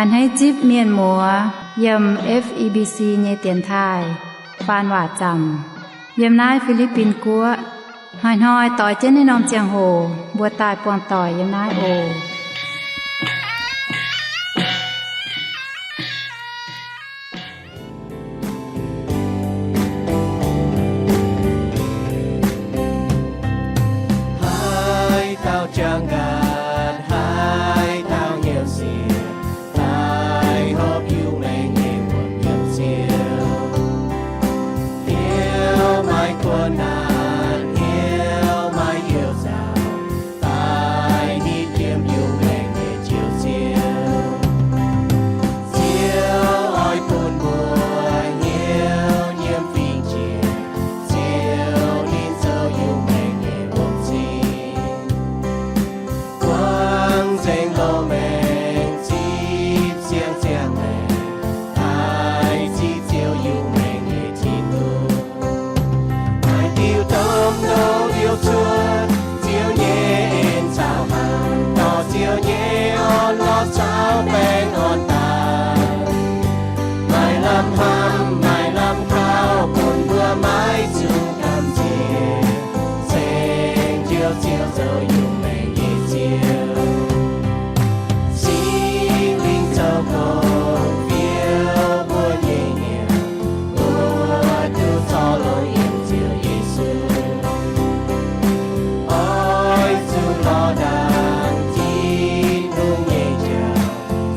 A'hneiv zipv mienh muoz yiem F E B C nyei dienx taaih faan waac zaamc yiem naaiv Fi^li^bin Guoqv. Hnoi-hnoi doix jienv naaiv norm ziangh hoc mbuo daaih buangh doic yiem naaiv oc. Haaix dauh jangx nqaatc, haaix dauh hnyouv siec, daaih hopv Iu-Mengh nyei wuom yiem Ziouv. Hnyouv maaih kuonx naanc, hnyouv maaih youh nzauh, daaih hitv yiem Iu-Mengh nyei Njoux Ziouv. Ziouv oix bun mbuo hnyouv nyiemv fingx-jiex, Ziouv ninh zoux Iu-Mengh nyei wuom-zing. Buangv nzengc loz-maengc zipv siang-ziangh maengc, daaih zipv Ziouv Iu-Mengh nyei Tin-Hungh. Maaih diuh domh nouh liouh cuotv Ziouv nyei en caux hnaangx, dorh Ziouv nyei orn-lorqc caux baengh orn daaih. Maaih lamh hnamv, maaih lamh kaux, bun mbuo maiv zuqc gamh nziex, ceng Ziouv, Ziouv zoux Iu-Mengh nyei Ziouv. Singx Lingh zoux gong fiou mbuo nyei nyiemc, mbuo duqv zorqv longx yiem Ziouv Yesu. Oix zuqc lorz ndaangc Tin-Hungh nyei jauv,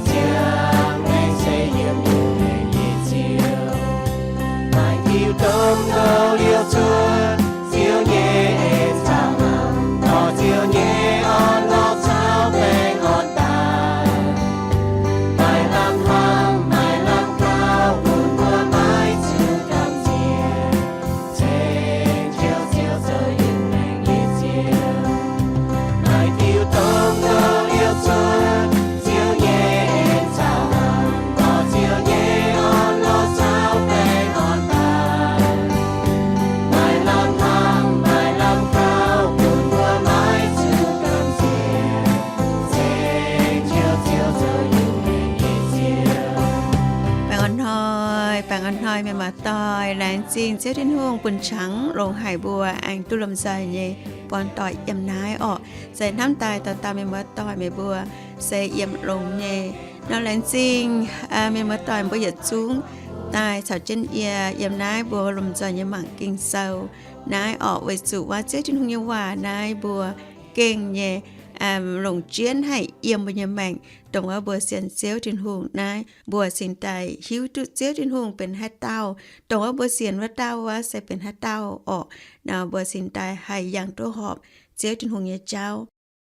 ziangh maengc se yiem Iu-Mengh nyei Ziouv. Maaih diuh domh nouh liouh cuotv Ziouv nyei en caux hnaangx, dorh Ziouv nyei orn-lorqc caux baengh orn daaih. Maaih lamh hnamv, maaih lamh kaux, bun mbuo maiv zuqc gamh nziex, ceng Ziouv, Ziouv zoux Iu-Mengh nyei Ziouv. Maaih diuh domh nouh liouh cuotv Ziouv nyei en caux hnaangx, dorh Ziouv nyei orn-lorqc caux baengh orn daaih. Maaih lamh hnamv, maaih lamh kaux, bun mbuo maiv zuqc gamh nziex, ceng Ziouv, Ziouv zoux Iu-Mengh nyei Ziouv. Baengh orn hnoi, baengh orn hnoi mienh muoz-doic, laengz zingh Ziouv Tin-Hungh bun qangx longx haic mbuo aengx duqv lomh nzoih nyei buangh doic yiem naaiv orqc. Se hnamv daaih dauh dauh mienh muoz-doic meih mbuo se yiem longx nyei nor. Laengz zingh mienh muoz-doic mbuo yietc zungv daaih caux jienv yie yiem naaiv mbuo lomh nzoih nyei mangc Ging-Sou naaiv orqc, weic zuqc waac Ziouv Tin-Hungh nyei waac naaiv mbuo gengh nyei longc jienv haih yiem mbuo nyei maengc, dongh wuov mbuo sienx Ziouv Tin-Hungh naaiv, mbuo cingx daaih hiuv duqv Ziouv Tin-Hungh benx haaix dauh, dongh wuov mbuo sienx wuov dauh wuov se benx haaix dauh orqc. Nor mbuo cingx daaih haih yangh duqv horpc Ziouv Tin-Hungh nyei jauv.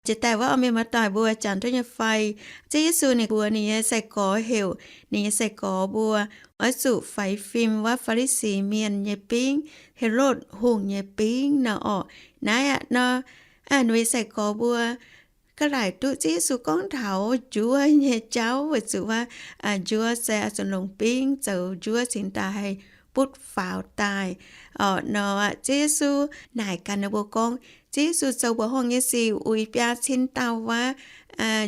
Jiex daaih wuov, mienh muoz-doic mbuo jangx duqv nyei fai, Ziouv Yesu ninh mbuox ninh nyei sai-gorx heuc ninh nyei sai-gorx mbuo oix zuqc faix fim wuov Faa^li^si Mienh nyei bingv, Helotv Hungh nyei bingv nor orqc. Naaiv aqv nor, ninh nyei sai-gorx mbuo ga'laaic duqv Ziouv Yesu gorngv taux njuov nyei jauv, weic zuqc wuov njuov se oix zuqc longc bingv zoux njuov cingx daaih haih butv faaux daaih. Orqc nor, Ziouv Yesu naaic gaax ninh mbuo gorngv, Ziouv Yesu zoux mbuoqc horngh nyei sic uix biaa cin dauh wuov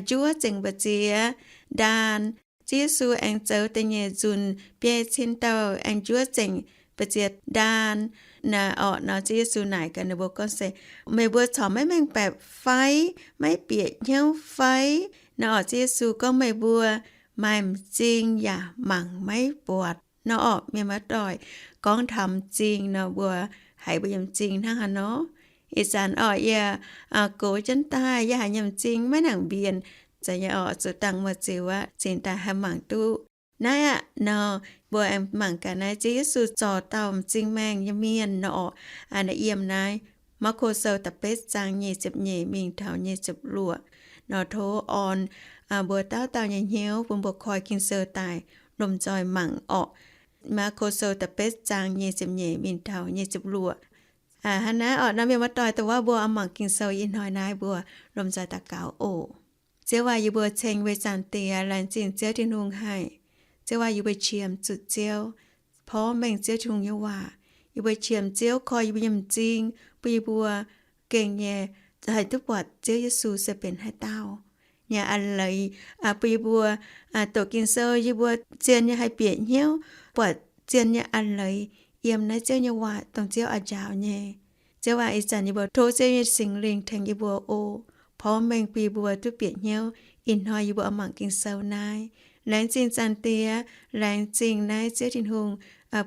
njuov zengc mbu'ziex ndaan. Ziouv Yesu aengx zoux da'nyeic nzunc biei cin dauh aengx njuov zengc mbu'ziex ndaan. Naaiv orqc nor, Ziouv Yesu naaic gaax ninh mbuo gorngv se, meih mbuo corc maiv mengh baeqc fai? Maiv bieqc hnyouv fai? Naaiv orqc, Ziouv Yesu gorngv, meih mbuo maaih m'zing yaac mangc maiv buatc. Nor orqc, mienh muoz-doic, gorngv taux m'zing nor, mbuo haiz mbuo nyei m'zing hnangv haaix nor? Ih zanc orqc, yie gox jienv daaih, yie haiz nyei m'zing maiv nangc mbienc. Zeiz nyei orqc, zuqc dangh muoz-ziux aqv cingx daaih haih mangc duqv. Naaiv aqv nor, mbuo aengx mangc gaax naaiv Ziouv Yesu zorc dauh m'zing maengh nyei mienh nor orqc. Naaiv yiem naaiv Maako Sou da'betv zaang nyic ziepc nyeic mingh taux nyic ziepc luoqc nor. Tov orn mbuo dauh dauh nyei hnyouv bun mbuo koi Ging-Sou daaih lomh nzoih mangc orqc. Maako Sou da'betv zaang nyic ziepc nyeic mingh taux nyic ziepc luoqc. Hnangv naaiv orqc nor, mienh muoz-doic, dongh wuov mbuo mangc Ging-Sou ih hnoi naaiv, mbuo lomh nzoih daux gaux oc. Ziouv aac, yie mbuo ceng mbuo nyei Zaangc Diex, laengz zingh Ziouv Tin-Hungh haic. Ziouv aac, yie mbuo qiemx zuqc Ziouv, porv mengh Ziouv Tin-Hungh nyei waac. Yie mbuo qiemx Ziouv koi yie mbuo nyei m'zing, bun yie mbuo gengh nyei haih duqv buatc Ziouv Yesu se benx haaix dauh. nyei a'leiz, bun yie mbuo doqc Ging-Sou yie mbuo zien nyei haih bieqc hnyouv, buatc zien nyei a'leiz yiem naaiv Ziouv nyei waac dongh Ziouv oix njaaux nyei. Ziouv aac, ih zanc yie mbuo tov Ziouv nyei Singx Lingh tengx yie mbuo oc. Porv mengh bun yie mbuo duqv bieqc hnyouv ih hnoi yie mbuo oix mangc Ging-Sou naaiv. Laengz zingh Zaangc Diex, laengz zingh naaiv Ziouv Tin-Hungh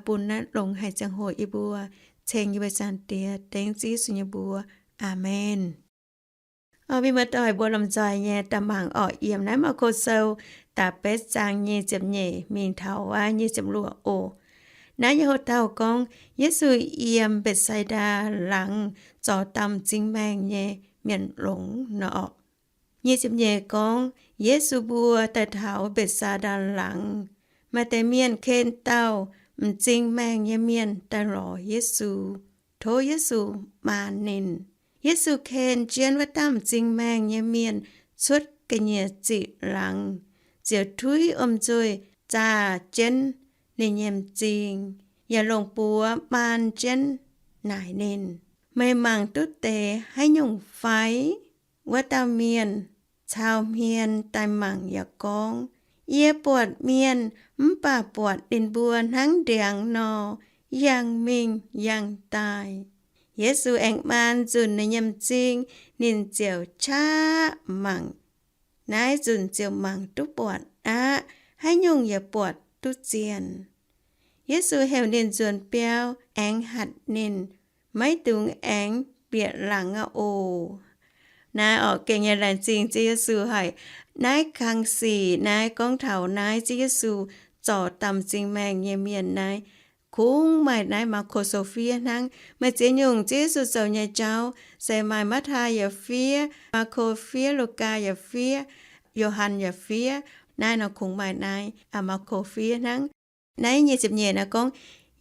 bun naaiv longx haic ziangh hoc yie mbuo ceng yie mbuo Zaangc Diex dengv Ziouv Yesu nyei mbuox. Aamen. Mienh muoz-doic mbuo lomh nzoih nyei daaih mangc orqc, yiem naaiv Maako Sou da'betv zaang nyic ziepc nyeic mingh taux wuov nyic ziepc luoqc oc. Naaiv nyei hoc-dauh gorngv Yesu yiem Mbetc^sai^ndaa Laangz zorc dauh m'zing maengh nyei mienh longx nor orqc. Nyic ziepc nyeic gorngv, Yesu mbuo daaih taux Mbetc^sai^ndaa Laangz, maaih deix mienh ken dauh m'zing maengh nyei mienh daaih lorz Yesu, tov Yesu maan ninh. Yesu ken jienv wuov dauh m'zing maengh nyei mienh cuotv ga'nyiec ziqc laangz, ziouc tuiv wuom-nzuih zaah jienv ninh nyei m'zing, yaac longc buoz maan jienv naaic ninh, Meih mangc duqv deix haaix nyungc fai? Wuov dauh mienh cau hmien daaih mangc yaac gorngv, Yie buatc mienh mv baac buatc ninh mbuo hnangv ndiangx nor, yangh mingh yangh daaih. Yesu aengx maan nzunc ninh nyei m'zing, ninh ziouc qaqv mangc. Naaiv nzunc ziouc mangc duqv buatc aqv, haaix nyungc yaac buatc duqv zien. Yesu heuc ninh nzuonx biauv aengx hatc ninh, Maiv dungx aengx bieqc laangz aqv oc. Naaiv orqc gengh nyei laengz zingh Ziouv Yesu haic. Naaiv kang sic naaiv gorngv taux naaiv Ziouv Yesu zorc dauh m'zing maengh nyei mienh naaiv, kungx maaih naaiv Maako Sou fiev hnangv. Maaih ziex nyungc Ziouv Yesu zoux nyei jauv se maaih Matv^taai yaac fiev, Maako fiev, Lugaa yaac fiev, Yo^han yaac fiev. Naaiv nor kungx maaih naaiv Maako fiev hnangv. Naaiv nyic ziepc nyeic naaiv gorngv,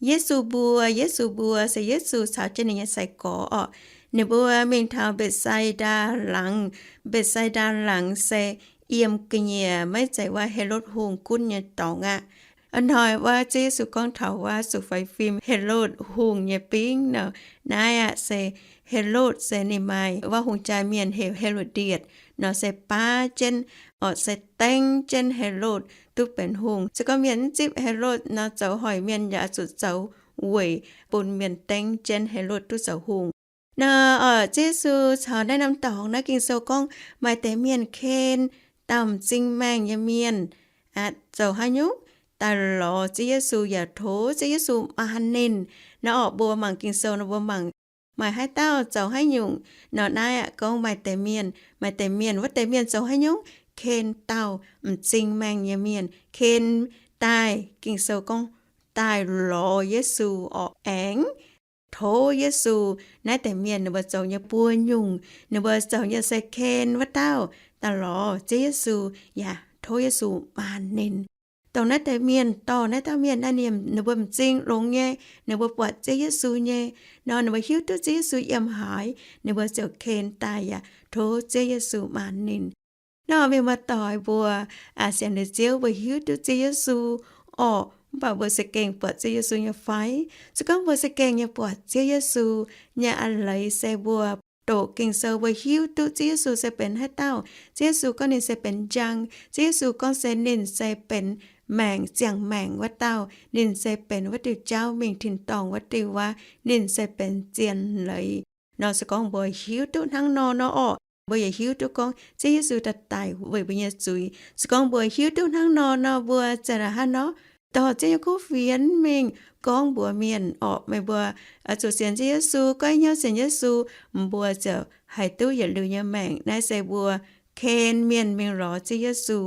Yesu mbuo, Yesu mbuo se Yesu caux jienv ninh nyei sai-gorx orqc. Ninh mbuo mingh taux Mbetc^sai^ndaa Laangz. Mbetc^sai^ndaa Laangz se yiem ga'nyiec maiv zeiz wuov Helotv Hungh gunv nyei dorngx aqv. Hnoi wuov Ziouv Yesu gorngv taux wuov zuqc faix fim Helotv Hungh nyei bingv nor, naaiv aqv se Helotv se ninh maaih wuov hungh jaa mienh heuc He^lo^ndietc nor se baav jienv, orqc se dengv jienv Helotv duqv benx hungh. Se gorngv mienh mv zipv Helotv nor, zoux hoic mienh yaac zuqc zoux weic bun mienh dengv jienv Helotv duqv zoux hungh. Nor orqc Ziouv Yesu caux naaiv norm dorngx naaiv Ging-Sou gorngv maaih deix mienh ken dauh m'zing maengh nyei mienh zoux haaix nyungc? Daaih lorz Ziouv Yesu yaac tov Ziouv Yesu maan ninh. Nor orqc mbuo mangc Ging-Sou nor mbuo mangc maaih haaix dauh zoux haaix nyungc nor, naaiv aqv gorngv maaih deix mienh, maaih deix mienh, wuov deix mienh zoux haaix nyungc? Ken dauh m'zing maengh nyei mienh, ken daaih, Ging-Sou gorngv daaih lorz Yesu orqc, aengx tov Yesu. Naaiv deix mienh ninh mbuo zoux nyei buo nyungc, ninh mbuo zoux nyei se ken wuov dauh daaih lorz Ziouv Yesu yaac tov Yesu maan ninh. Dongh naaiv deix mienh dorh naaiv dauh mienh naaiv, ninh mbuo m'zing longx nyei, ninh mbuo buatc Ziouv Yesu nyei nor, ninh mbuo hiuv duqv Ziouv Yesu yiem haaix, ninh mbuo ziouc ken daaih yaac tov Ziouv Yesu maan ninh. Nor mienh muoz-doic mbuo sienx liuz Ziouv, mbuo hiuv duqv Ziouv Yesu orqc, mv baac mbuo se gengh buatc Ziouv Yesu nyei fai? Se gorngv mbuo se gengh nyei buatc Ziouv Yesu nyei a'leiz se mbuo doqc Ging-Sou mbuo hiuv duqv Ziouv Yesu se benx haaix dauh. Ziouv Yesu gorngv ninh se benx njang. Ziouv Yesu gorngv se ninh se benx maengc, ziangh maengc wuov dauh. Ninh se benx wuov diuh jauv mingh tin-dorngh wuov diuh waac. Ninh se benx zien leiz. Nor se gorngv mbuo hiuv duqv hnangv nor nor orqc, mbuo yaac hiuv duqv gorngv Ziouv Yesu daaih daic weic mbuo nyei zuiz. Se gorngv mbuo hiuv duqv hnangv nor nor, mbuo ziouc hnangv nor dorh Ziouv nyei kuv fienx mingh gorngv mbuox mienh orqc, meih mbuo zuqc sienx Ziouv Yesu, goiv hnyouv sienx Yesu, mbuo ziouc haih duqv yietc liuz nyei maengc. Naaiv se mbuo ken mienh mingh lorz Ziouv Yesu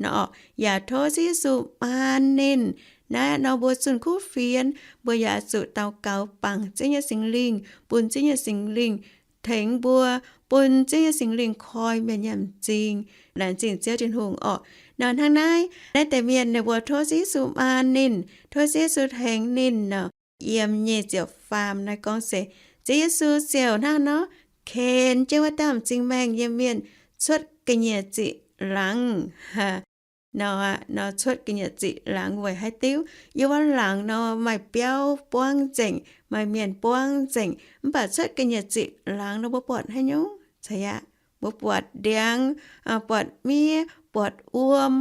nor orqc, yaac tov Ziouv Yesu maan ninh. Naaiv nor mbuo zunh kuv fienx, mbuo yaac zuqc daux gaux bangc Ziouv nyei Singx Lingh, bun Ziouv nyei Singx Lingh tengx mbuo, bun Ziouv nyei Singx Lingh koi mienh nyei m'zing. Laengz zingh Ziouv Tin-Hungh orqc. Nor hnangv naaiv, naaiv deix mienh ninh mbuo tov Ziouv Yesu maan ninh, tov Ziouv Yesu tengx ninh nor, yiem nyic ziepc faam naaiv gorngv se, Ziouv Yesu ziouc hnangv nor ken jienv wuov dauh m'zing maengh nyei mienh cuotv ga'nyiec ziqc laangz. Nor, nor cuotv ga'nyiec ziqc laangz weic haaix diuc? Yiem wuov laangz nor maaih biauv buangv nzengc, maaih mienh buangv nzengc, mv baac cuotv ga'nyiec ziqc laangz nor mbuo buatc haaix nyungc? Caux yaac Mbuo buatc ndiangx, buatc miev, buatc wuom,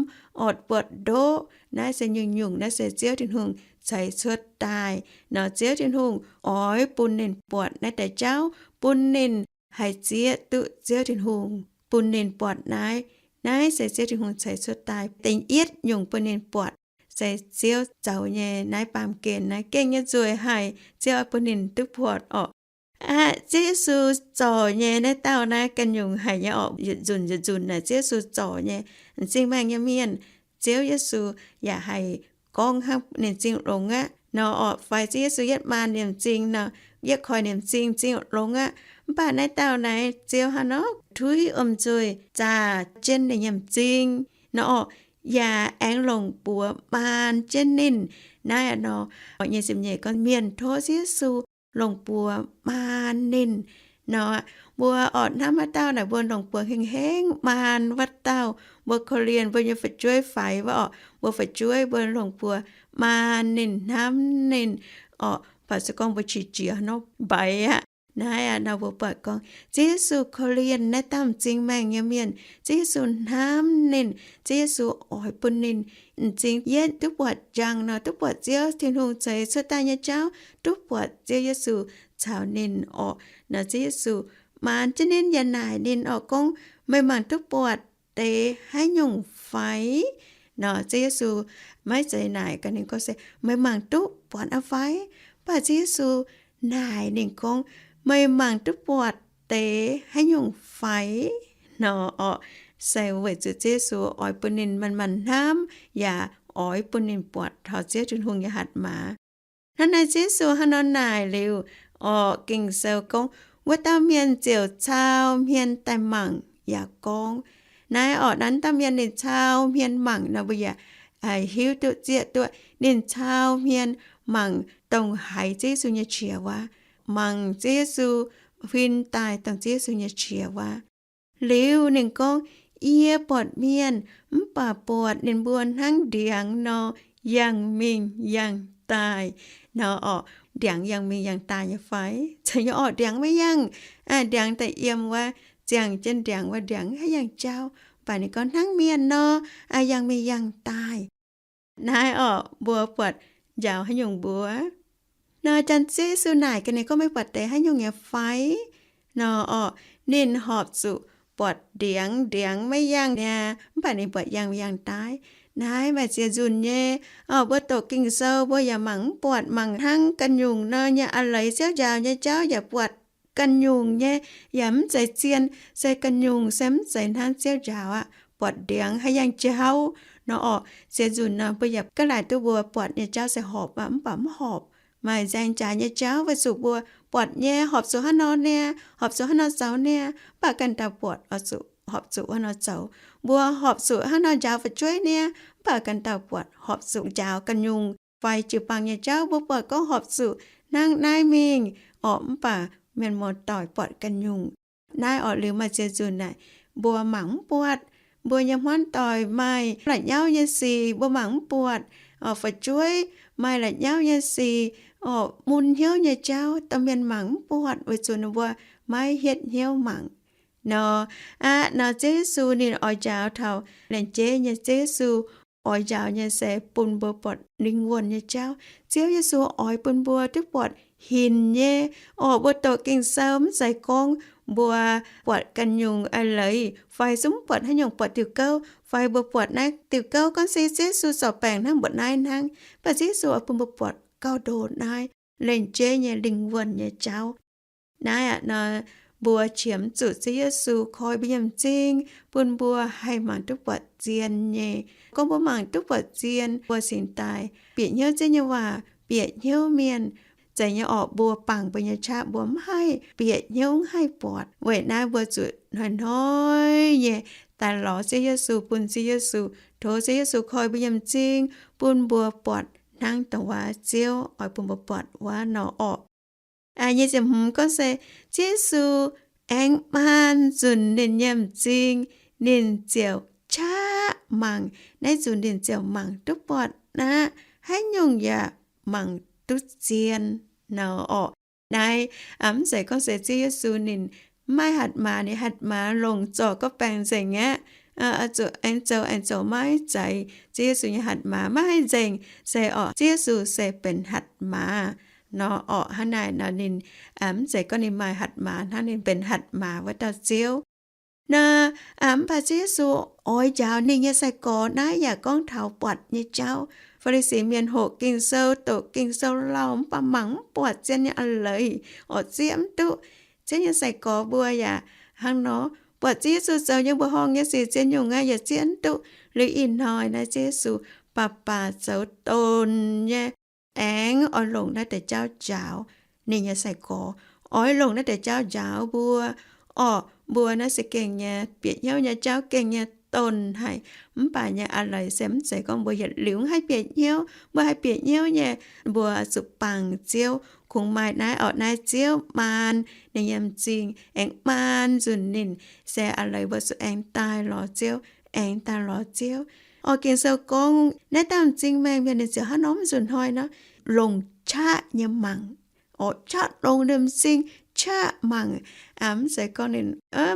orqc, buatc ndoqv, naaiv se nyungc-nyungc naaiv se Ziouv Tin-Hungh ceix cuotv daaih. Nor Ziouv Tin-Hungh oix bun ninh buatc naaiv deix jauv, bun ninh haih zieqv duqv Ziouv Tin-Hungh bun ninh buatc naaiv. Naaiv se Ziouv Tin-Hungh ceix cuotv daaih da'yietv nyungc bun ninh buatc, se Ziouv zoux nyei naaiv baamh gen naaiv gengh nyei nzueic haic, Ziouv oix bun ninh duqv buatc orqc. Aqv, Ziouv Yesu zorc nyei naaiv dauh naaiv ganh nyungc haic nyei orqc, yietc nzunc yietc nzunc naaic Ziouv Yesu zorc nyei. M'zing maengh nyei mienh, Ziouv Yesu yaac haih gorngv hnangv ninh m'zing longx aqv nor orqc. Fai Ziouv Yesu yietv maan ninh m'zing nor, yietv koi ninh m'zing, m'zing longx aqv. Mv baac naaiv dauh naaiv Ziouv hnangv nor tuiv wuom-nzuih zaah jienv ninh nyei m'zing nor orqc, yaac aengx longc buoz maan jienv ninh. Naaiv nor, orqc, nyei ziepc nyeic gorngv mienh tov Ziouv Yesu longc buoz maan ninh nor. Mbuo orqc hnamv haaix dauh naaic mbuo longc buoz hengx-hengx maan wuov dauh, mbuo korv-lienh mbuo nyei fu'jueiv faix wuov orqc, mbuo fu'jueiv mbuo longc buoz maan ninh, hnamv ninh orqc. Baac se gorngv mbuo qiex jiez nor mbaix aqv. Naaiv aqv nor mbuo buatc gorngv Ziouv Yesu korv-lienh naaiv dauh m'zing maengh nyei mienh, Ziouv Yesu hnamv ninh, Ziouv Yesu oix bun ninh m'zing yietv duqv buatc njang nor, duqv buatc Ziouv Tin-Hungh ceix cuotv daaih nyei jauv, duqv buatc Ziouv Yesu caux ninh orqc. Nor Ziouv Yesu maan jienv ninh yaac naaic ninh orqc gorngv, meih mangc duqv buatc deix haaix nyungc fai? Nor Ziouv Yesu maiv zeiz naaic gaax ninh gorngv se, meih mangc duqv buatc aqv fai? Mv baac Ziouv Yesu naaic ninh gorngv, meih mangc duqv buatc deix haaix nyungc fai? Nor orqc, se weic zuqc Ziouv Yesu oix bun ninh manc-manc hnamv yaac oix bun ninh buatc taux Ziouv Tin-Hungh nyei hatc maaz. Hnangv naaiv Ziouv Yesu hnangv nor naaic liuz, orqc, Ging-Sou gorngv, wuov dauh mienh ziouc cau hmien daaih mangc yaac gorngv. Naaiv orqc, naaiv dauh mienh ninh cau hmien mangc nor, mbuo yaac hiuv duqv zieqv duqv ninh cau hmien mangc dongh haiz Ziouv Yesu nyei qiex waac, mangc Ziouv Yesu huin daaih dongh Ziouv Yesu nyei qiex waac. Liuz ninh gorngv, yie buatc mienh, mv baac buatc ninh mbuo hnangv ndiangx nor, yangh mingh yangh daaih. Nor orqc, ndiangx yangh mingh yangh daaih nyei fai? Zeiz nyei orqc, ndiangx maiv yangh. Ndiangx daaih yiem wuov, ziangh jienv ndiangx wuov, ndiangx maiv yangh jauv. Mv baac ninh gorngv hnangv mienh nor, yangh mingh yangh daaih. Naaiv orqc, mbuo buatc njaaux haaix nyungc mbuo? Nor janx Ziouv Yesu naaic gaax ninh gorngv, meih buatc deix haaix nyungc nyei fai? Nor orqc, ninh horpc zuqc buatc ndiangx, ndiangx maiv yangh niaa, mv baac ninh buatc yangh mingh yangh daaih. Naaiv maaih ziex nzunc nyei orqc, mbuo doqc Ging-Sou mbuo yaac mangc mv buatc, mangc hnangv ganh nyungc nor nyei a'leiz, ziouv njaaux nyei jauv yaac buatc ganh nyungc nyei, yaac mv zeiz zien, se ganh nyungc se mv zeiz hnangv ziouv njaaux aqv, buatc ndiangx haih yangh jauv. Nor orqc, ziex nzunc nor mbuo yaac gaav laaic duqv mbuo buatc nyei jauv se horpc aqv, mv baac mv horpc. Maaih nzaeng jaax nyei jauv weic zuqc mbuo buatc nyei horpc zuqc hnangv nor niaa, horpc zuqc hnangv nor zoux niaa, mv baac ganh dauh buatc oix zuqc horpc zuqc hnangv nor zoux. Mbuo horpc zuqc hnangv nor njaaux fu'jueiv niaa, mv baac ganh dauh buatc horpc zuqc njaaux ganh nyungc. Fai jiu-baang nyei jauv mbuo buatc gorngv horpc zuqc hnangv naaiv mingh orqc, mv baac mienh muoz-doic buatc ganh nyungc. Naaiv orqc, liuz maaih ziex nzunc naaic, mbuo mangc mv buatc. Mbuo nyei hmuangv doic maaih la'nyauv nyei sic mbuo mangc mv buatc. Orqc, fu'jueiv maaih la'nyauv nyei sic, orqc, mun hnyouv nyei jauv domh mienh mangc mv buatc weic zuqc ninh mbuo maiv hietv hnyouv mangc. Nor aqv, nor Ziouv Yesu ninh oix njaaux taux laengz jeiv nyei. Ziouv Yesu oix njaaux nyei se bun mbuo buatc lingh wuonh nyei jauv. Ziouv Yesu oix bun mbuo duqv buatc hinc nyei. Orqc, mbuo doqc Ging-Sou mv zeiz gorngv mbuo buatc ganh nyungc a'leiz, fai zungv buatc haaix nyungc, buatc diuh gouv, fai mbuo buatc naaiv diuh gouv gorngv se Ziouv Yesu zorc baengc hnangv, mbuoqc naaiv hnangv. Mv baac Ziouv Yesu oix bun mbuo buatc gauh ndoh naaiv laengz jeiv nyei lingh wuonh nyei jauv. Naaiv aqv nor, mbuo qiemx zuqc Ziouv Yesu koi mbuo nyei m'zing, bun mbuo haih mangc duqv buatc zien nyei. Gorngv mbuo mangc duqv buatc zien, mbuo cingx daaih bieqc hnyouv Ziouv nyei waac, bieqc hnyouv mienh. Zeiz nyei orqc, mbuo bangc mbuo nyei qaqv, mbuo mv haih bieqc hnyouv, mv haih buatc. Weic naaiv mbuo zuqc hnoi-hnoi nyei daaih lorz Ziouv Yesu, bun Ziouv Yesu, tov Ziouv Yesu koi mbuo nyei m'zing, bun mbuo buatc hnangv dongh wuov Ziouv oix bun mbuo buatc wuov nor orqc. Nyic ziepc hmz gorngv se Ziouv Yesu aengx maan nzunc ninh nyei m'zing, ninh ziouc qaqv mangc. Naaiv nzunc ninh ziouc mangc duqv buatc aqv, haaix nyungc yaac mangc duqv zien nor orqc. Naaiv mv zeiz gorngv se Ziouv Yesu ninh Mv maaih hatc maaz, ninh hatc maaz longc zorc gorqv-baengx nzengc aqv. Oix zuqc aengx zoux, aengx zoux maiv zeiz Ziouv Yesu nyei hatc maaz, maiv haih nzengc. Se orqc, Ziouv Yesu se benx hatc maaz nor orqc. Hnangv naaic nor ninh mv zeiz gorngv ninh maaih hatc maaz hnangv, ninh benx hatc maaz wuov dauh Ziouv. Nor mv baac Ziouv Yesu oix njaaux ninh nyei sai-gorx naaiv yaac gorngv taux buatc nyei jauv. Faa^li^si Mienh hoqc Ging-Sou, doqc Ging-Sou lauh mv baac mangc mv buatc zien nyei a'leiz, orqc, zieqv mv duqv. Ziouv nyei sai-gorx mbuo yaac hnangv nor, buatc Ziouv Yesu zoux nyei mbuoqc horngh nyei sic zien nyungc aqv, yaac zieqv mv duqv. Liuz ih hnoi naaiv Ziouv Yesu baac baac zoux donc nyei, aengx oix longc naaiv deix jauv njaaux ninh nyei sai-gorx, oix longc naaiv deix jauv njaaux mbuo. Orqc, mbuo naaiv se gengh nyei bieqc hnyouv nyei jauv, gengh nyei donc haic. Mv baac nyei a'leiz se mv zeiz gorngv mbuo yietc liuz mv haih bieqc hnyouv. Mbuo haih bieqc hnyouv nyei, mbuo zuqc bangc Ziouv. Kungx maaih naaiv orqc, naaiv Ziouv maan ninh nyei m'zing, aengx maan nzunc ninh, se a'leiz mbuo zuqc aengx daaih lorz Ziouv, aengx daaih lorz Ziouv. Orqc, Ging-Sou gorngv naaiv dauh m'zing maengh mienh ninh ziouc hnangv nor, mv nzunc hnoi nor, longc qaqv nyei mangc. Orqc, qaqv longc ninh m'zing qaqv mangc. Mv zeiz gorngv ninh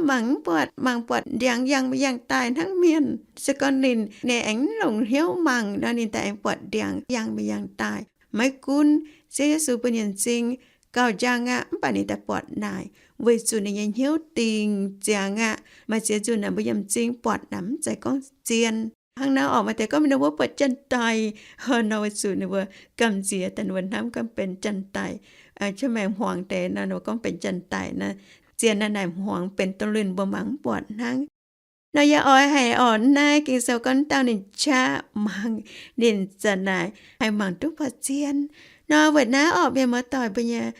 mangc mv buatc, mangc buatc ndiangx yangh mingh yangh daaih hnangv mienh. Se gorngv ninh, ninh aengx mv longc hnyouv mangc nor, ninh daaih aengx buatc ndiangx yangh mingh yangh daaih. Maiv gunv Ziouv Yesu bun ninh m'zing gauh njang aqv, mv baac ninh daaih buatc naaic, weic zuqc ninh nyei hnyouv dingc ziangx aqv. Maaih ziex nzunc naaic mbuo yiem m'zing buatc naaic mv zeiz gorngv zien. Hnangv naaiv orqc, maaih deix gorngv ninh mbuo buatc janx-daic nor, weic zuqc ninh mbuo gamh nziex daaih ninh mbuo hnamv gorngv benx janx-daic. Qiemx maengc hmuangx deix nor, ninh mbuo gorngv benx janx-daic nor, zien naaic naaic hmuangx benx dongh lunx mbuo mangc mv buatc hnangv. Nor yie oix haiz orqc, naaiv Ging-Sou gorngv dauh ninh qaqv mangc, ninh zanc naaic haih mangc duqv buatc zien. Nor weic naaiv orqc, mienh muoz-doic mbuo nyei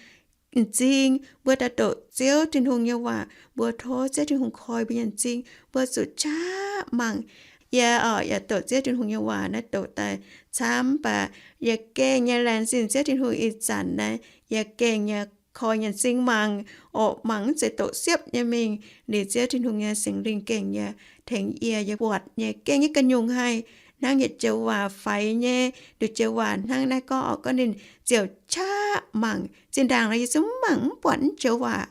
m'zing, mbuo daaih doqc Ziouv Tin-Hungh nyei waac, mbuo tov Ziouv Tin-Hungh koi mbuo nyei m'zing, mbuo zuqc qaqv mangc. Yie orqc, yaac doqc Ziouv Tin-Hungh nyei waac naaiv doqc daaih camv, mv baac yie gengh nyei laengz zingh Ziouv Tin-Hungh ih zanc naaiv, yie gengh nyei koi nyei m'zing mangc. Orqc, mangc mv zeiz doqc siepv nyei mingh. Liuz Ziouv Tin-Hungh nyei Singx Lingh gengh nyei tengx yie, yie buatc nyei gengh nyei ga'nyungc haic. Hnangv yietc joux waac faix nyei, nduqc joux waac hnangv naaiv gorngv orqc, gorngv ninh ziouc qaqv mangc. Zinh ndaangc nor yie zungv mangc mv buatc naaiv joux waac,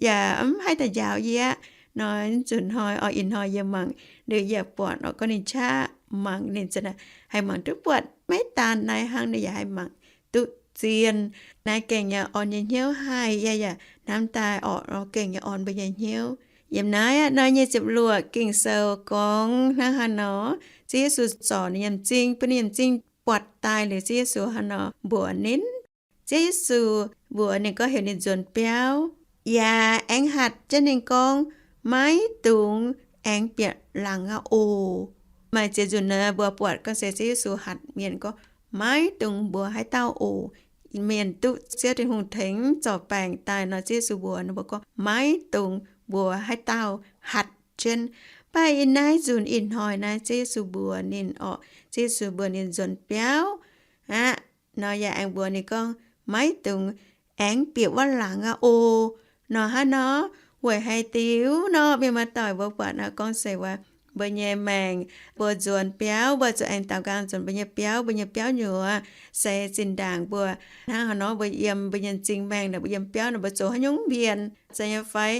yaac mv haih daaih njaaux yie aqv. Nor nzunc hnoi orqc, ih hnoi yie mangc, liuz yie buatc orqc, gorngv ninh qaqv mangc, ninh zanc naaic haih mangc duqv buatc maiv daan naaiv hnangv, ninh yaac haih mangc duqv zien. Naaiv gengh nyei orn nyei hnyouv haic. Yie yaac hnamv daaih orqc, gengh nyei orn mbuo nyei hnyouv. Yiem naaiv aqv, nor nyic ziepc luoqc Ging-Sou gorngv hnangv haaix nor, Ziouv Yesu zorc ninh nyei m'zing, bun ninh nyei m'zing buatc daaih liuz, Ziouv Yesu hnangv nor mbuox ninh. Ziouv Yesu mbuox ninh gorngv heuc ninh nzuonx biauv, yaac aengx hatc jienv ninh gorngv, maiv dungx aengx bieqc laangz aqv oc. Maaih ziex nzunc naaiv mbuo buatc gorngv se Ziouv Yesu hatc mienh gorngv, maiv dungx mbuox haaix dauh oc. Mienh duqv Ziouv Tin-Hungh tengx zorc baengc daaih nor, Ziouv Yesu mbuox ninh mbuo gorngv, maiv dungx mbuox haaix dauh, hatc jienv. Mv baac ih naaiv nzunc ih hnoi naaiv, Ziouv Yesu mbuox ninh orqc, Ziouv Yesu mbuox ninh nzuonx biauv aqv. Nor yaac aengx mbuox ninh gorngv, maiv dungx aengx bieqc wuov laangz aqv oc. Nor hnangv nor, weic haaix diuc nor, mienh muoz-doic mbuo buatc nor gorngv se wuov, mbuo nyei maengc, mbuo nzuonx biauv, mbuo zuqc aengx daaux nqaang nzuonx mbuo nyei biauv, mbuo nyei biauv nyuoz. Se zinh ndaangc mbuo hnangv haaix nor, mbuo yiem mbuo nyei m'zing maengh naaic, mbuo yiem biauv naaic, mbuo zoux haaix nyungc mv mbienc. Se nyei fai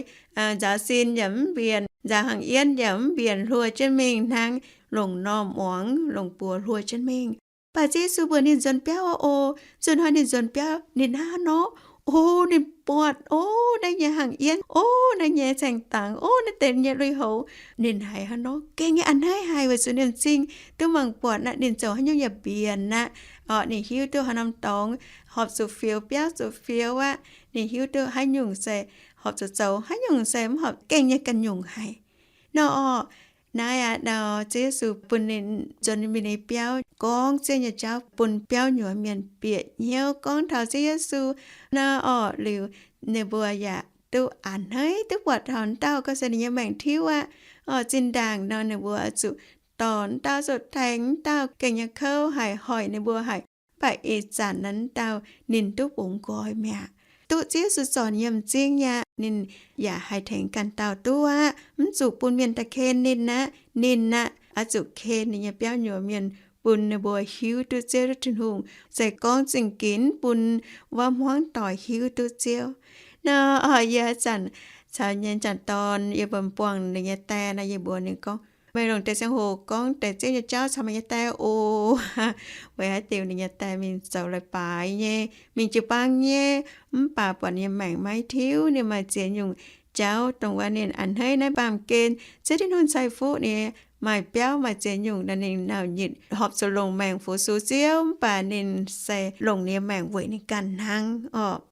nzaaux sin yaac mv mbienc, nzaaux hangx yienv yaac mv mbienc, hluo jienv mingh hnangv, longc normh muangx, longc buoz hluo jienv mingh. Mv baac Ziouv Yesu mbuox ninh nzuonx biauv oc. Nzunc hnoi ninh nzuonx biauv, ninh hnangv haaix nor, o, ninh buatc, o, naaiv nyei hangx yienv, o, naaiv nyei caeng dangx, o, naaiv deix nyei lui-houx. Ninh haiz hnangv nor gengh nyei a'hneiv haic, weic zuqc ninh m'zing duqv mangc buatc aqv, ninh zoux haaix nyungc yaac mbienc aqv. Orqc, ninh hiuv duqv haaix norm dorngx horpc zuqc fioux, biauv zuqc fioux aqv. Ninh hiuv duqv haaix nyungc se horpc zuqc zoux, haaix nyungc se mv horpc, gengh nyei ganh nyungc haic. Nor orqc, naaiv aqv, nor Ziouv Yesu bun ninh nzuonx mingh nyei biauv gorngv Ziouv nyei jauv bun biauv nyuoz mienh bieqc hnyouv gorngv taux Ziouv Yesu. Nor orqc, liuz ninh mbuo yaac duqv a'hneiv, duqv buatc taux dauh gorngv se ninh nyei maengc tiuv aqv. Orqc, zinh ndaangc nor ninh mbuo zuqc dorh dauh, zuqc tengx dauh gengh nyei kouv haic, hoic ninh mbuo haic. Mv baac ih zanc naaiv dauh ninh duqv bungx nqoi mi'aqv. Duqv Ziouv Yesu zorc ninh nyei m'zing aqv. Ninh yaac haih tengx ganh dauh duqv aqv. Mv zuqc bun mienh daaih ken ninh aqv. Ninh aqv, oix zuqc ken ninh nyei biauv nyuoz mienh, bun ninh mbuo hiuv duqv Ziouv Tin-Hungh, se gorngv zingh ginx bun wuov hmuangv doic hiuv duqv Ziouv. Nor orqc, yie zanc caux nyei m'jangc dorn, yie mbuo buangh ninh nyei die nor, yie mbuox ninh gorngv, meih longc deix ziangh hoc gorngv deix Ziouv nyei jauv caux meih nyei die oc. Weic haaix diuc ninh nyei die mingh zoux leiz-baaix nyei, mingh jiu-baang nyei, mv baac buatc ninh nyei maengc maiv tiuv, ninh maaih ziex nyungc jauv dongh wuov ninh a'hneiv naaiv baamh gen, Ziouv Tin-Hungh ceix fuqv ninh maaih biauv maaih ziex nyungc nor, ninh nauc nyitc horpc zuqc longc maengc fu-sux Ziouv, mv baac ninh se longc ninh nyei maengc weic ninh ganh hnangv orqc.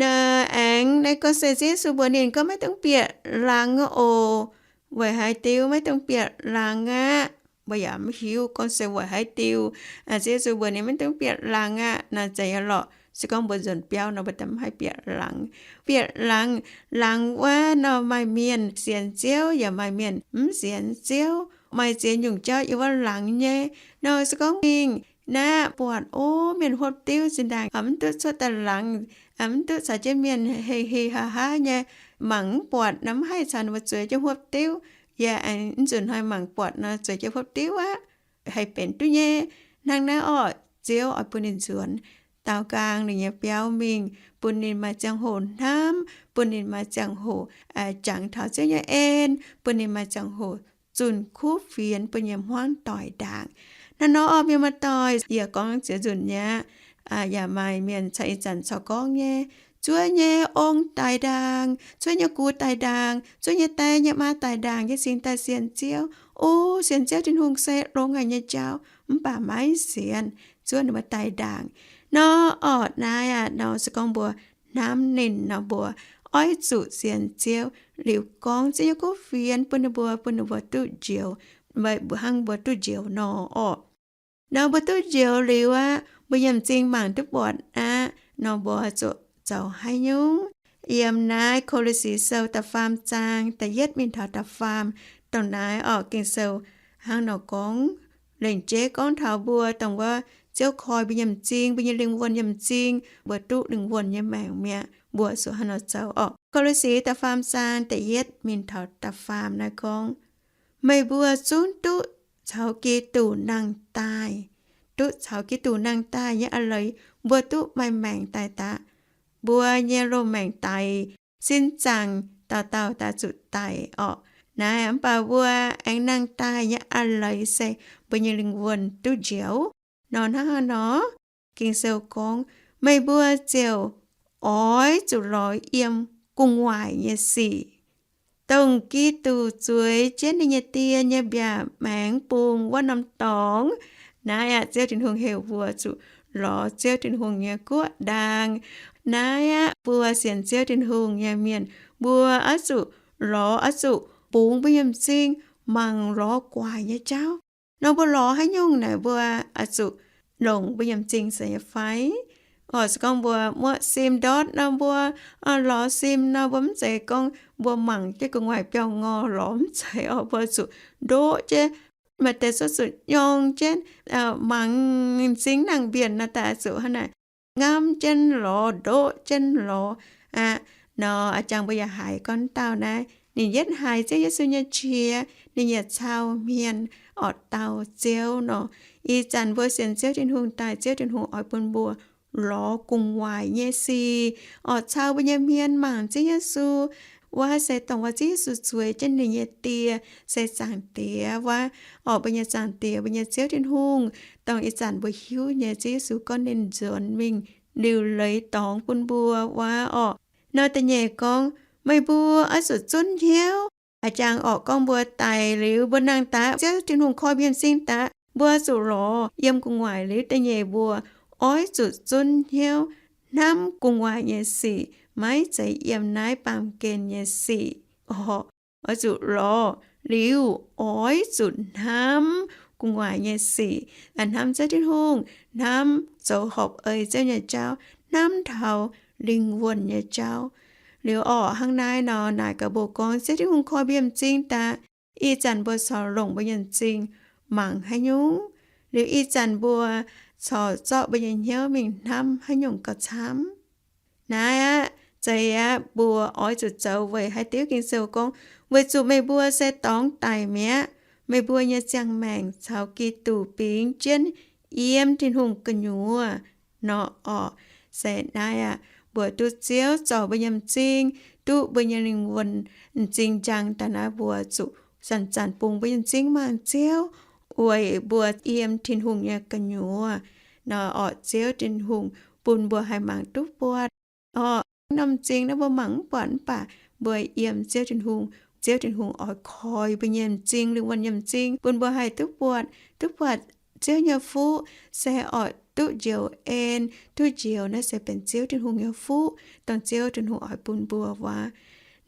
Naaiv aengx naaiv gorngv se Ziouv Yesu mbuox ninh gorngv, maiv dungx bieqc laangz oc. Weic haaix diuc maiv dungx bieqc laangz aqv? Mbuo yaac mv hiuv gorngv se weic haaix diuc Ziouv Yesu mbuox ninh maiv dungx bieqc laangz aqv. Naaiv zeiz nyei lorqc. Se gorngv mbuo nzuonx biauv nor, mbuo daaih mv haih bieqc laangz. Bieqc laangz, laangz wuov nor maaih mienh sienx Ziouv yaac maaih mienh mv sienx Ziouv. Maaih ziex nyungc jauv yiem wuov laangz nyei nor. Se gorngv mingh naaiv buatc, o, mienh hopv diuv zinh ndaangc mv duqv cuotv daaih laangz, mv duqv caux jienv mienh hei hei haa haa nyei, mangc mv buatc nor, mv haih caux ninh mbuo zueiz jienv hopv diuv. Yaac aengx mv nzunc hnoi mangc buatc nor, zueiz jienv hopv diuv aqv. Haih benx duqv nyei. Hnangv naaiv orqc, Ziouv oix bun ninh nzuonx. Daaux nqaang ninh nyei biauv mingh, bun ninh maaih ziangh hoc hnamv, bun ninh maaih ziangh hoc jangx taux Ziouv nyei en, bun ninh maaih ziangh hoc zunh kuv fienx bun nyei hmuangv doic ndaangc. Naaiv nor orqc, mienh muoz-doic, yie gorngv ziex nzunc nyei aqv. Yaac maaih mienh caux ih zanc caux gorngv nyei, zuov nyei ong daaih ndaangc, zuov nyei gux daaih ndaangc, zuov nyei die nyei maa daaih ndaangc, nyei cingx daaih sienx Ziouv. O, sienx Ziouv Tin-Hungh se longx haic nyei jauv, mv baac maiv sienx, zuov ninh mbuo daaih ndaangc. Nor orqc, naaiv aqv, nor se gorngv mbuo hnamv ninh nor, mbuo oix zuqc sienx Ziouv liuz gorngv Ziouv nyei kuv fienx bun ninh mbuo, bun ninh mbuo duqv njoux, hnangv mbuo duqv njoux nor orqc. Nor mbuo duqv njoux liuz aqv, mbuo nyei m'zing mangc duqv buatc aqv, nor mbuo zuqc zoux haaix nyungc? Yiem naaiv Ko^lo^si Sou da'faam zaang da'yietv mingh taux da'faam, dongh naaiv orqc, Ging-Sou hnangv nor gorngv, lengc jeiv gorngv taux mbuo dongh wuov Ziouv koi mbuo nyei m'zing, mbuo nyei lingh wuonh nyei m'zing, mbuo duqv lingh wuonh nyei maengc mi'aqv, mbuo zuqc hnangv nor zoux orqc. Ko^lo^si da'faam zaang da'yietv mingh taux da'faam naaiv gorngv, meih mbuo zungv duqv caux Giduc nangh daaih, duqv caux Giduc nangh daaih nyei a'leiz, mbuo duqv maaih maengc daaih daqv. Mbuo nyei loz-maengc daic, sin zaangc dauh dauh daaih zuqc daic orqc. Naaiv mv baac mbuo aengx nangh daaih nyei a'leiz se mbuo nyei lingh wuonh duqv njoux. Nor hnangv haaix nor? Ging-Sou gorngv, meih mbuo ziouc oix zuqc lorz yiem gu'nguaaic nyei sic, dongh Giduc zueiz jienv ninh nyei Die nyei mbiaauc maengx bungx wuov norm dorngx. Naaiv aqv, Ziouv Tin-Hungh heuc mbuo zuqc lorz Ziouv Tin-Hungh nyei guoqv ndaang. Naaiv aqv, mbuo sienx Ziouv Tin-Hungh nyei mienh, mbuo oix zuqc lorz, oix zuqc bungx mbuo nyei m'zing mangc lorz gu'nguaaic nyei jauv. Nor mbuo lorz haaix nyungc naaic mbuo oix zuqc longc mbuo nyei m'zing se nyei fai? Orqc, se gorngv mbuo muoqv sim ndortv nor, mbuo lorz sim nor, mbuo mv zeiz gorngv mbuo mangc jienv gu'nguaaic biauv-ngorh lorz, mv zeiz orqc. Mbuo zuqc ndoqv jienv, maaih deix zuqc nyorng jienv, mangc m'zing nangh mbienc nor, daaih zuqc hnangv naaic ngamv jienv lorz, ndoqv jienv lorz aqv. Nor a'jangc mbuo yaac haiz gorngv dauh naaiv, ninh yietv haiz Ziouv Yesu nyei qiex, ninh yaac cau hmien orqc, dau Ziouv nor. Ih zanc mbuo sienx Ziouv Tin-Hungh daaih, Ziouv Tin-Hungh oix bun mbuo lorz gu'nguaaic nyei sic orqc, cau mbuo nyei hmien mangc Ziouv Yesu. Wuov se dongh wuov Ziouv Yesu zueiz jienv ninh nyei Die se Zaangc Diex wuov orqc, mbuo nyei Zaangc Diex, mbuo nyei Ziouv Tin-Hungh, dongh ih zanc mbuo hiuv nyei Ziouv Yesu gorngv ninh nzuonx mingh liuc leiz dorngx bun mbuo wuov orqc. Nor da'nyeic gorngv, meih mbuo oix zuqc zunv hnyouv. A'jangc orqc, gorngv mbuo daic liuz, mbuo nangh daaih, Ziouv Tin-Hungh koi mbuo nyei m'zing daaih, mbuo zuqc lorz yiem gu'nguaaic liuz, da'nyeic mbuo oix zuqc zunv hnyouv hnamv gu'nguaaic nyei sic, maiv zeiz yiem naaiv baamh gen nyei sic orqc. Oix zuqc lorz liuz oix zuqc hnamv gu'nguaaic nyei sic, hnamv Ziouv Tin-Hungh, hnamv zoux horpc ei Ziouv nyei jauv, hnamv taux lingh wuonh nyei jauv. Liuz orqc, hnangv naaiv nor naaic gaax mbuo gorngv Ziouv Tin-Hungh koi mbuo nyei m'zing daaih, ih zanc mbuo corc longc mbuo nyei m'zing mangc haaix nyungc? Liuz ih zanc mbuo corc zorqv mbuo nyei hnyouv mingh hnamv haaix nyungc gauh camv? Naaiv aqv, zeiz aqv, mbuo oix zuqc zoux weic haaix diuc? Ging-Sou gorngv, weic zuqc meih mbuo se dorngx daic mi'aqv. Meih mbuo nyei ziangh maengc caux Giduc bingx jienv yiem Tin-Hungh gu'nyuoz nor orqc. Se naaiv aqv, mbuo duqv Ziouv zorc mbuo nyei m'zing, duqv mbuo nyei lingh wuonh m'zing njang daaih naaiv, mbuo zuqc zanc-zanc bungx mbuo nyei m'zing mangc Ziouv, weic mbuo yiem Tin-Hungh nyei gu'nyuoz nor, orqc, Ziouv Tin-Hungh bun mbuo haih mangc duqv buatc. Orqc, norm m'zing naaiv mbuo mangc mv buatc, mv baac mbuo yiem Ziouv Tin-Hungh, Ziouv Tin-Hungh oix koi mbuo nyei m'zing, lingh wuonh nyei m'zing, bun mbuo haih duqv buatc, duqv buatc Ziouv nyei fuqv se orqc duqv njoux en, duqv njoux naaiv se benx Ziouv Tin-Hungh nyei fuqv, dongh Ziouv Tin-Hungh oix bun mbuo wuov.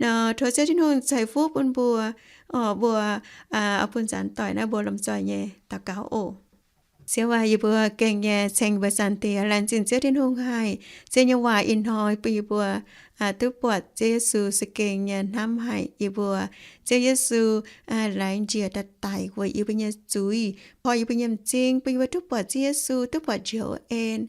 Nor tov Ziouv Tin-Hungh ceix fuqv bun mbuo. Orqc, mbuo oix bun zanc doic naaiv mbuo lomh nzoih nyei daux gaux oc. Ziouv aac, yie mbuo gengh nyei ceng mbuo Zaangc Diex, laengz zingh Ziouv Tin-Hungh haic. Ziouv nyei waac ih hnoi bun yie mbuo duqv buatc Ziouv Yesu za'gengh nyei hnamv haic yie mbuo. Ziouv Yesu laengz njiec daaih daic weic yie mbuo nyei zuiz, koi yie mbuo nyei m'zing, bun yie mbuo duqv buatc Ziouv Yesu, duqv buatc njoux en.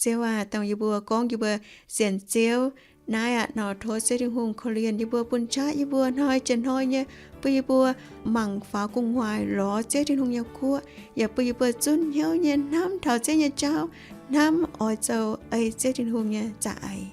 Ziouv aac, dongh yie mbuo gorngv yie mbuo sienx Ziouv naaiv aqv nor, tov Ziouv Tin-Hungh korv-lienh yie mbuo, bun qaqv yie mbuo hnoi jiex hnoi nyei, bun yie mbuo mangc faaux gu'nguaaic lorz Ziouv Tin-Hungh nyei guoqv, yaac bun yie mbuo zunv hnyouv nyei hnamv taux Ziouv nyei jauv, hnamv oix zoux ei Ziouv Tin-Hungh nyei za'eix.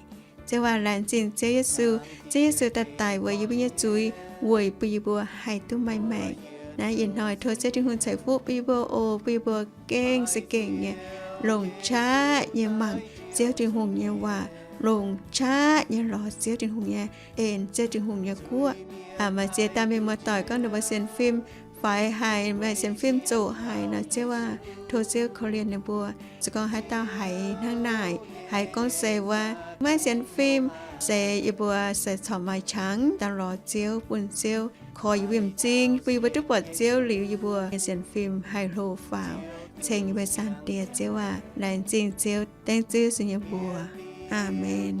Ziouv aac, laengz zingh Ziouv Yesu. Ziouv Yesu daaih daic weic yie mbuo nyei zuiz, weic bun yie mbuo haih duqv maaih maengc. Naaiv ih hnoi tov Ziouv Tin-Hungh ceix fuqv bun yie mbuo oc, bun yie mbuo gengh za'gengh nyei longc qaqv nyei mangc Ziouv Tin-Hungh nyei waac, longc qaqv nyei lorz Ziouv Tin-Hungh nyei en, Ziouv Tin-Hungh nyei guoqv. Maaih ziex dauh mienh muoz-doic gorngv ninh mbuo sienx fim faix haic, maaih sienx fim zoqc haic nor, Ziouv aac, tov Ziouv korv-lienh ninh mbuo. Se gorngv haaix dauh haiz hnangv naaic, haiz gorngv se wuov maiv sienx fim, se yie mbuo se corc maaih qangx daaih lorz Ziouv, bun Ziouv koi yie mbuo m'zing, bun yie mbuo duqv buatc Ziouv liuz, yie mbuo nyei sienx fim haih hlo faaux ceng yie mbuo Zaangc Diex. Ziouv aac, laengz zingh Ziouv, dengv Ziouv Yesu nyei mbuox. Aamen.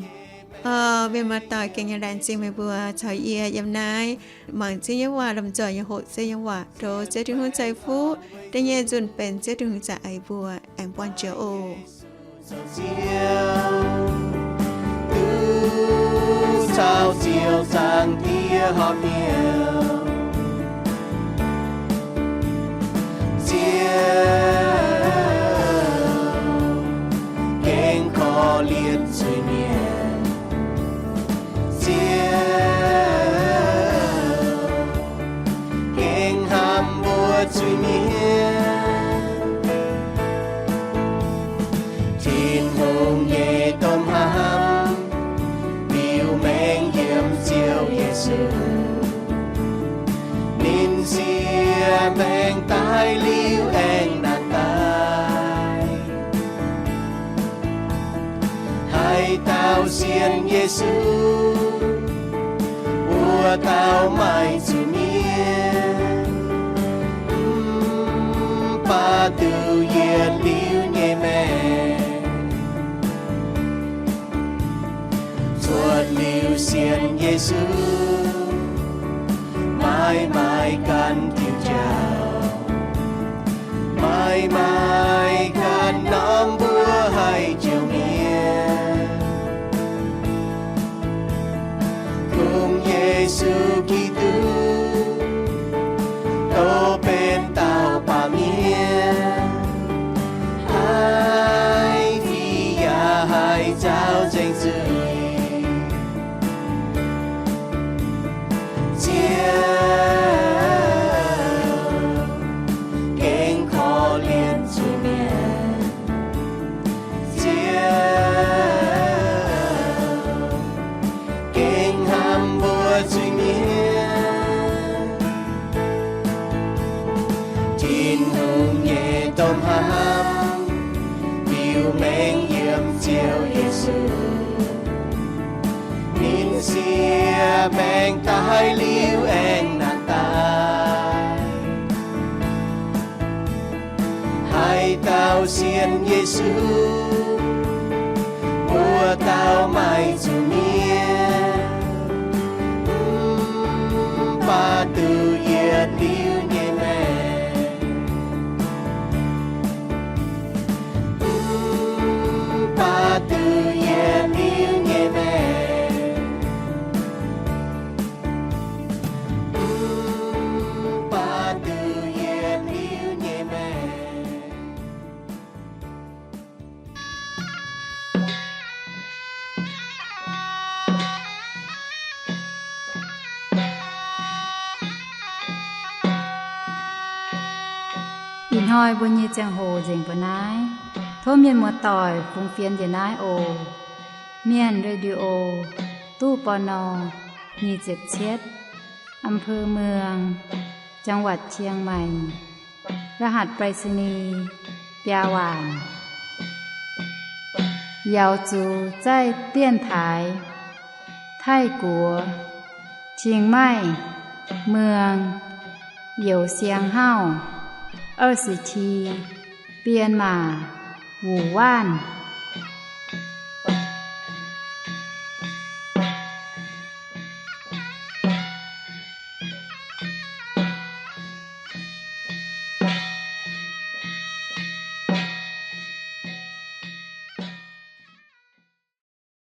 Mienh muoz-doic, gengh nyei laengz zingh meih mbuo caux yie yiem naaiv mangc Ziouv nyei waac, lomh nzoih nyei hoqc Ziouv nyei waac. Tov Ziouv Tin-Hungh ceix fuqv da'nyeic nzunc benx Ziouv Tin-Hungh za'eix mbuo, aengx buangh joux oc. Duqv caux Ziouv Zaangc Diex horpc hnyouv, Ziouv gengh korv-lienh zuiz mienh. Ziouv gengh hnamv mbuo zuiz mienh. Tin-Hungh nyei domh hnamv liuz maengx yiem Ziouv Yesu. Ninh siev maengx daaih liuz aengx naanc daaih. Haaix dauh sienx Yesu, wuov dauh maaih zuiz mienh, mv baac duqv yietc liuz nyei maengc. Cuotv liuz sienx Yesu, maiv maaih ganh diuc jauv, maiv maaih ganh norm mbuo haih jouh mienh. Kungx Yesu Giduc, dongh benx dauh baamh mienh, haih fih yaac haih nzaaux nzengc zuiz. Ziouv gengh korv-lienh zuiz mienh. Ziouv gengh hnamv mbuo zuiz mienh. Tin-Hungh nyei domh hnamv liuz maengx yiem Ziouv Yesu. Ninh siev maengx daaih liuz aengx naanc daaih. Haaix dauh sienx Yesu, wuov dauh maaih zuiz mienh, mv baac duqv yietc liuz nyei maengc. Mv baac duqv yietc liuz nyei maengc. Mv baac duqv yietc liuz nyei maengc. Ih hnoi mbuo nyei ziangh hoc nzengc mbuo naaiv. Tov mienh muoz-doic fungx fienx njiec naaiv oc. Mienh Radio, ตู้ ปณ. nyic ziepc cietv, อำเภอเมือง จังหวัดเชียงใหม่ รหัสไปรษณีย์ biaa waanc. Yaux zuqc zaih dienv taaix Taiv-Guoqv, Qing Maih, Mueng, Youz Siang Hauv, 二十七, Bienh Maac, Wuc Waanv.